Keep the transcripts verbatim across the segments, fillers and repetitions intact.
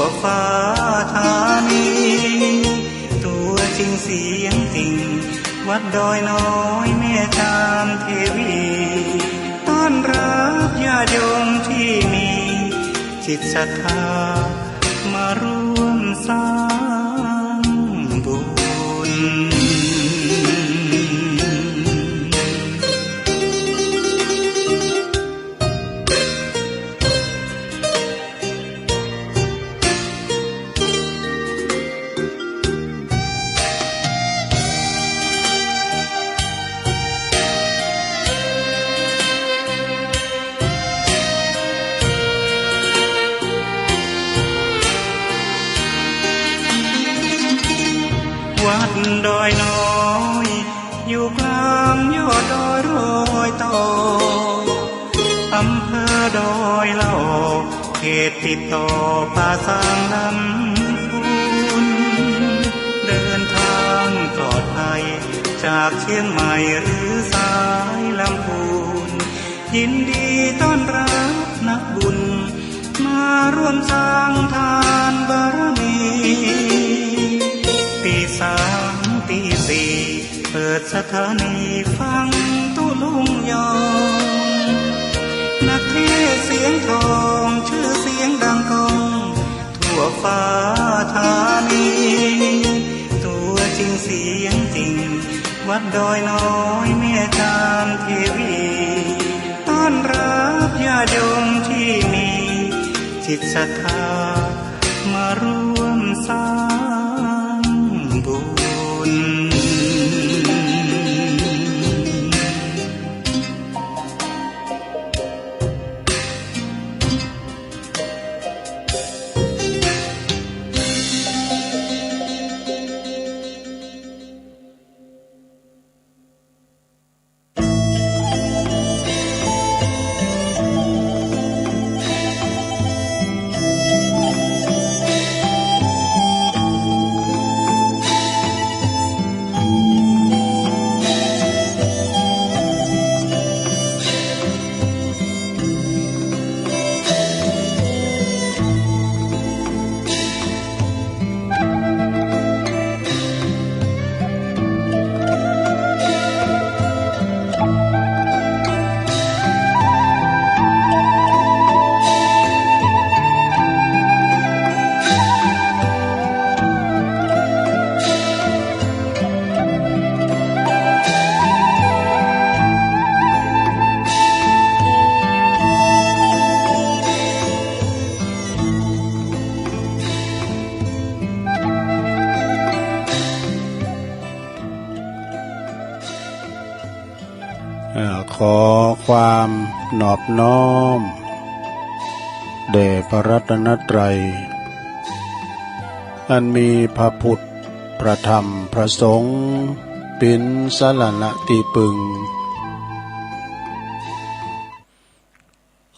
ทั่วฟ้าธานี ตัวจริงเสียงจริง วัดดอยน้อยแม่จามเทวี ต้อนรับญาติโยมที่มีจิตศรัทธา มาร่วมสร้างบุญ วัดดอยน้อย อยู่กลางยอดดอยรอยต่อ อำเภอดอยหล่อ เขตติดต่อป่าซางลำพูน เดินทางปลอดภัย จากเชียงใหม่หรือสายลำพูน ยินดีต้อนรับนักบุญ มาร่วมสร้างทานบารมี ตีสามตีสี่ เปิดสถานีฟังตุ๊ลุงยอง นักเทศน์เสียงทอง ชื่อเสียงดังก้อง ทั่วฟ้าธานี ตัวจริงเสียงจริง วัดดอยน้อยแม่จามเทวี ต้อนรับญาติโยมที่มีจิตศรัทธา มาร่วมสร้างบุญ อ่า ขอความนอบน้อมแด่พระรัตนตรัย อันมีพระพุทธ พระธรรม พระสงฆ์ เป๋นสรณะตี้ปึง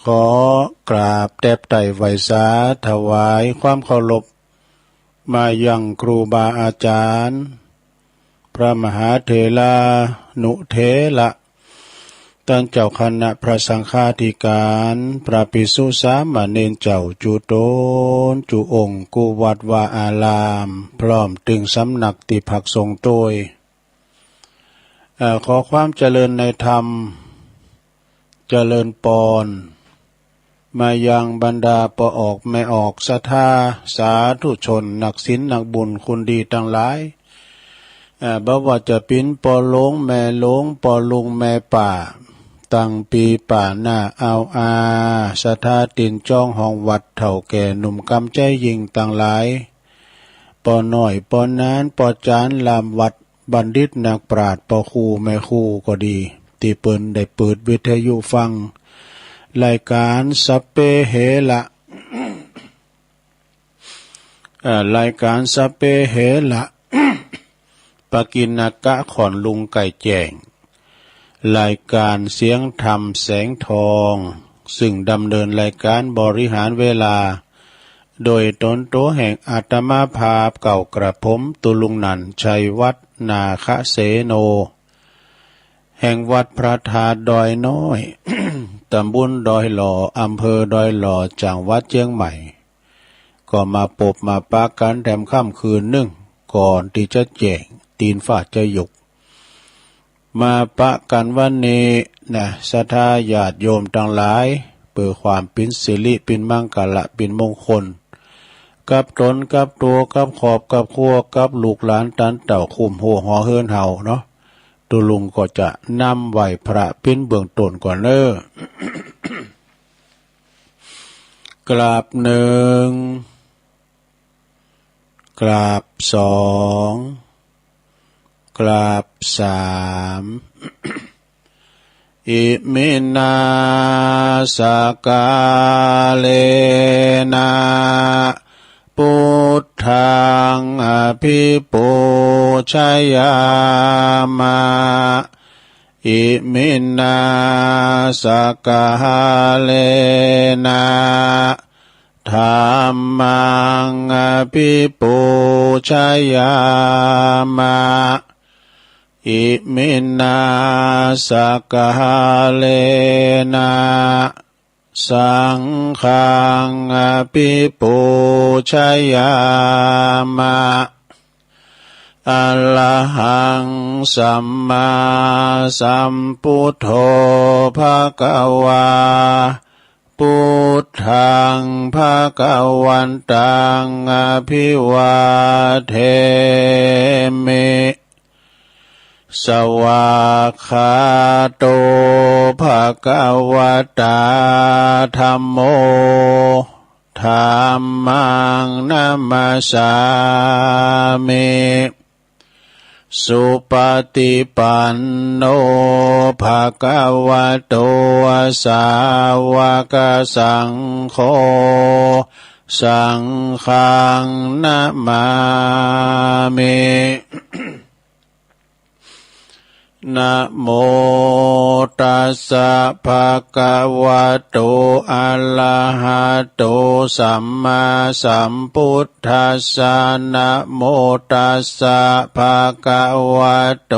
ขอกราบแตบไต่ไหว้สา ถวายความเคารพ มายังครูบาอาจารย์ พระมหาเถรานุเถระ ต้านเจ้าคณะพระสังฆาธิการ พระภิกษุสามเณรเจ้าจุ๊ต๋นจุ๊องค์ กู้วัดวาอาราม พร้อมตึงสำนักตี้พักสงฆ์โตย เอ่อ ขอความเจริญในธรรม เจริญปอน มายังบรรดาป้อออกแม่ออกศรัทธาสาธุชน นักศีลนักบุญคุณดีตังหลาย เอ่อ บ่ว่าจะเป๋นป้อหลวงแม่หลวง ป้อลุงแม่ป้า ตังปี๋ป้าน้าอาวอา ศรัทธาตี๋นจ๊องห้องวัด เฒ่าแก่หนุ่มกำใจ๋ยิ่งตังหลาย ป้อน้อย ป้อหนาน ป้อจ๋านล่ามวัด บัณฑิตนักปราชญ์ ป้อครูแม่ครูก็ดี ตี้เปิ้นได้เปิดวิทยุฟัง รายก๋านสัพเพเหระ เอ่อ รายก๋านสัพเพเหระ ปกิณณกะ ข่อนลุงไก่แจ้ง รายก๋านเสียงธรรมแสงทอง ซึ่งดำเนินรายก๋านบริหารเวลา โดยต๋นตั๋วแห่งอาตมาภาพเก่ากระผม ตุ๊ลุงนันท์ ชัยวัฒน์ นาคเสโน แห่งวัดพระธาตุดอยน้อย ตำบลดอยหล่อ อำเภอดอยหล่อ จังหวัดเจียงใหม่ ข ก็มาปบมาปะกั๋นแถมค่ำคืนนึ่ง ก่อนตี้จะแจ้ง ตี๋นฟ้าจะหยุก มาปะกั๋นวันนี้นะ ศรัทธาญาติโยมตังหลาย เปื้อความเป๋นสิริ เป๋นมังคละ เป๋นมงคล กับต๋น กับตั๋ว กับครอบ กับครัว กับลูกหลานตันเต้า คุ้มหัวหอเฮือนเฮาเนาะ ตุ๊ลุงก็จะนำไหว้พระเป๋นเบื้องต้นก่อนเน้อ กราบนึ่ง กราบสอง กราบสาม อิมินา สักกาเลนะ ปุทธัง อภิปูชยามะ อิมินา สักกาเลนะ ธัมมัง อภิปูชยามะ อิมินา สักกาเลนะ สังฆัง อภิปูชยามะ อะระหัง สัมมาสัมปุทโธ ภะคะวา ปุทธัง ภะคะวันตัง อะภิวาเทมิ สวากขาโต ภะคะวะตา ธัมโม ธัมมัง นะมัสสามิ สุปะติปันโน ภะคะวะโต สาวกสังโฆ สังฆัง นะมามิ นะโมตัสสะ ภะคะวะโต อะระหะโต สัมมาสัมพุทธัสสะ นะโมตัสสะ ภะคะวะโต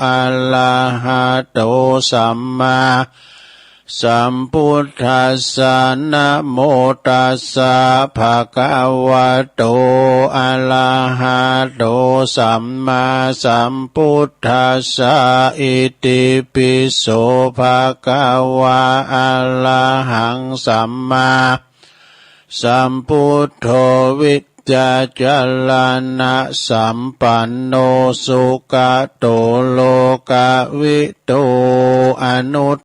อะระหะโต สัมมา สัมพุทธัสสะ นะโมตัสสะ ภะคะวะโต อะระหะโต สัมมาสัมพุทธัสสะ อิติปิโส ภะคะวา อะระหัง สัมมาสัมพุทโธ วิจจารณะสัมปันโน สุขะโต โลกะวิทู อนุต